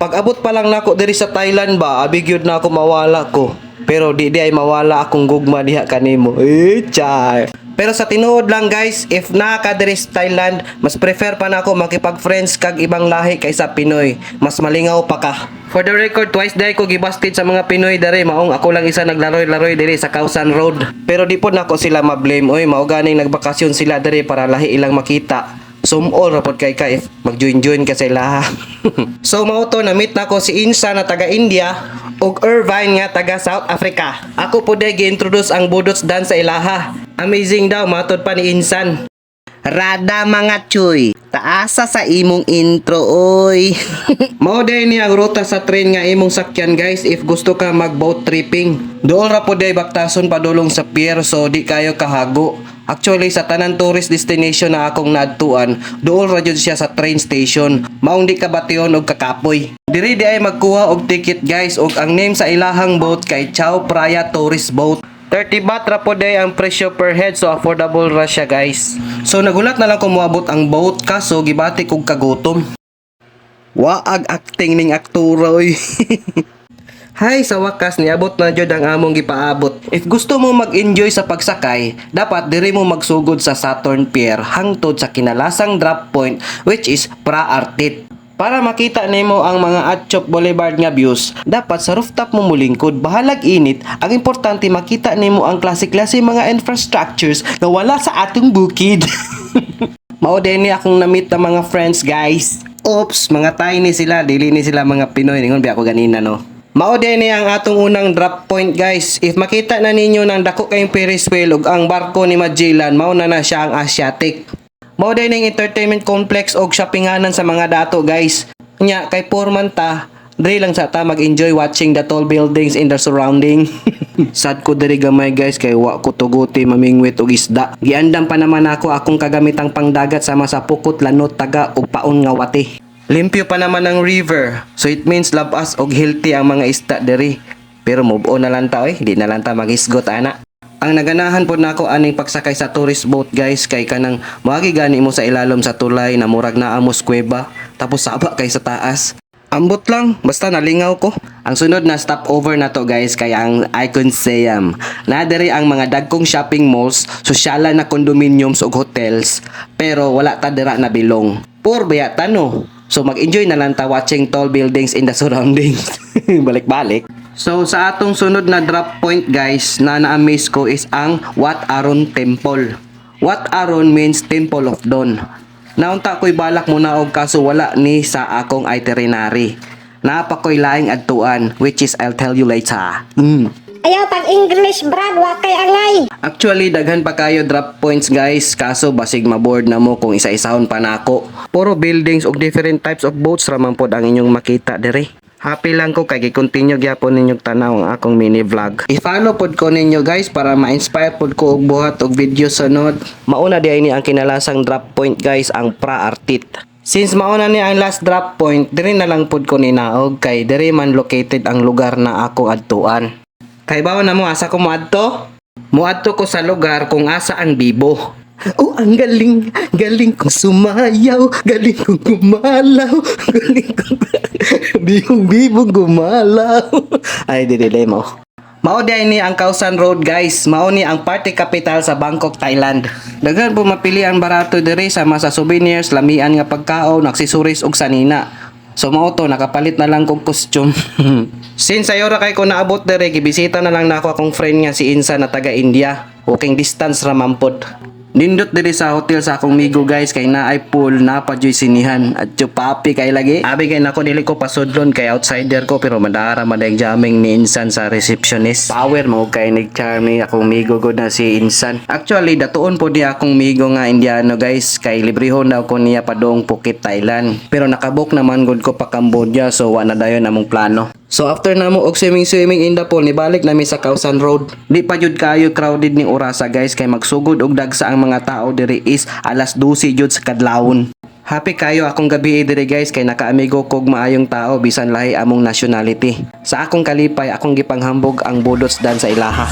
Pag abot pa lang nako diri sa Thailand ba, abi gyud na ako mawala ko. Pero di diay mawala akong gugma diha kanimo. Eh, chay. Pero sa tinuod lang, guys, if naa ka diri sa Thailand, mas prefer pa nako makipag-friends kag ibang lahi kaysa Pinoy. Mas malingaw pa ka. For the record, twice diay ko gibasted sa mga Pinoy diri, maong ako lang isa naglaroy-laroy diri sa Khao San Road. Pero di pod nako sila ma-blame, oy, mao ganing nagbakasyon sila diri para lahi ilang makita. Sumol ra pod kay ka if mag-join-join ka sa ilaha. So mao to, na-meet nako si Insa na taga India ug Irvine nga taga South Africa. Ako pod ay gi-introduce ang budots dance sa ilaha. Amazing daw matod pa ni Insan. Rada mga chuy, taasa sa imong intro, oy. Mao diay ni ang ruta sa train nga imong sakyan, guys, if gusto ka mag boat tripping. Dool ra pod diay baktason padulong sa pier, so di kayo kahago. Actually, sa tanan tourist destination na akong naadtuan, dool ra jud siya sa train station. Maong di ka bation og kakapoy. Diri diay magkuha og ticket, guys, og ang name sa ilahang boat kay Chao Phraya Tourist Boat. 30 baht ra pod diay ang presyo per head, so affordable ra siya, guys. So nagulat na lang ko moabot ang boat kaso gibati kog kagutom. Waag acting ning aktora, oy. Hay, sa wakas niabot na jud ang among gipaabot. If gusto mo mag-enjoy sa pagsakay, dapat diri mo magsugod sa Sathorn Pier hangtod sa kinalasang drop point, which is Phra Arthit. Para makita nimo ang mga Athok Boulevard nga views, dapat sa rooftop mo mulingkod. Bahalag init, ang importante makita nimo ang klase-klase mga infrastructures nga wala sa atong bukid. Mao diay ni akong na-meet na mga friends, guys. Oops, mga Thai ni sila, dili ni sila mga Pinoy. Ningon ba ako ganina, no? Mao diay ni ang atong unang drop point, guys. If makita na ninyo ng dako kayong Ferris wheel ug ang barko ni Magellan, mao na na siya ang Asiatic. Mao diay ning entertainment complex og shoppinganan sa mga dato, guys. Nya kay poor man ta, diri lang sa ta mag-enjoy watching the tall buildings in the surrounding. Sad ko diri gamay, guys, kay wa ko tuguti mamingwit og isda. Giandam pa naman ako akong kagamitang pangdagat sama sa pukot, lanot, taga ug paon nga wati. Limpyo pa naman ang river. So it means labas og healthy ang mga isda diri. Pero move on na lang ta oy, di na lang ta maghisgot ana. Ang naganahan pod nako aning pagsakay sa tourist boat, guys, kay kanang moagi gani mo sa ilalom sa tulay na murag naa mo sa kuweba, tapos saba kay sa taas. Ambot lang, basta nalingaw ko. Ang sunod na stopover na to, guys, kay ang Icon Siam. Na diri ang mga dagkong shopping malls, sosyalan na condominiums ug hotels, pero wala ta dira na bilong. Poor baya ta, no? So mag-enjoy na lang ta watching tall buildings in the surroundings. Balik-balik. So sa atong sunod na drop point, guys, na na-amaze ko is ang Wat Arun Temple. Wat Arun means Temple of Dawn. Naunta ko'y balak monaog kaso wala ni sa akong itinerary. Naa pa ko'y laing adtuan, which is I'll tell you later. Ayaw pag English, Brad, wa kay angay. Actually, daghan pa kayo drop points, guys. Kaso basig maboard na mo kung isa-isahon pa nako. Puro buildings ug different types of boats ra man pod ang inyong makita diri. Happy lang ko kay gi-continue gyapon ninyong tanaw ang akong mini vlog. I-follow pod ko ninyo, guys, para ma-inspire pod ko og buhat og video sunod. Mauna diay ni ang kinalasang drop point, guys, ang Phra Arthit. Since mauna ni ang last drop point, diri na lang pod ko ninaog kay diri man located ang lugar na akong adtuan. Kay na mo asa ko moadto? Moadto ko sa lugar kung asa ang bibo. Oh, ang galing, galing kong sumayaw, galing kong gumalaw, galing kong bibong bibong gumalaw. Ay, di di mo. Mao diay ni ang Khao San Road, guys. Mao ni ang party capital sa Bangkok, Thailand. Daghan po mapili ang barato diri sama sa souvenirs, lamian nga pagkaon, accessories ug sanina. So mao to, nakapalit na lang kog costume. Since sayo ra kay ko naabot diri, gibisita na lang nako akong friend nga si Insa na taga India. Walking distance ra man pod. Nindot diri sa hotel sa akong migo, guys, kay naay pool, naa pa juy sinihan at papi kay lagi. Abi kay nako dili ko pasudlon kay outsider ko, pero madara man jamming ni Insan sa receptionist. Power mo kay nig charming akong migo gud na si Insan. Actually, datuon po di akong migo nga Indiano, guys, kay librehon daw ko niya padung Phuket, Thailand. Pero nakabook naman gud ko pa Cambodia, so wa na dayon among plano. So after namo og swimming swimming in the pool, nibalik nami sa Khao San Road. Di pa jud kayo crowded ning orasa, guys, kay magsugod og dagsa ang mga tao diri is alas 12 jud sa kadlawon. Happy kayo akong gabi diri, guys, kay nakaamigo kog maayong tao bisan lahi among nationality. Sa akong kalipay, akong gipanghambog ang budots dance sa ilaha.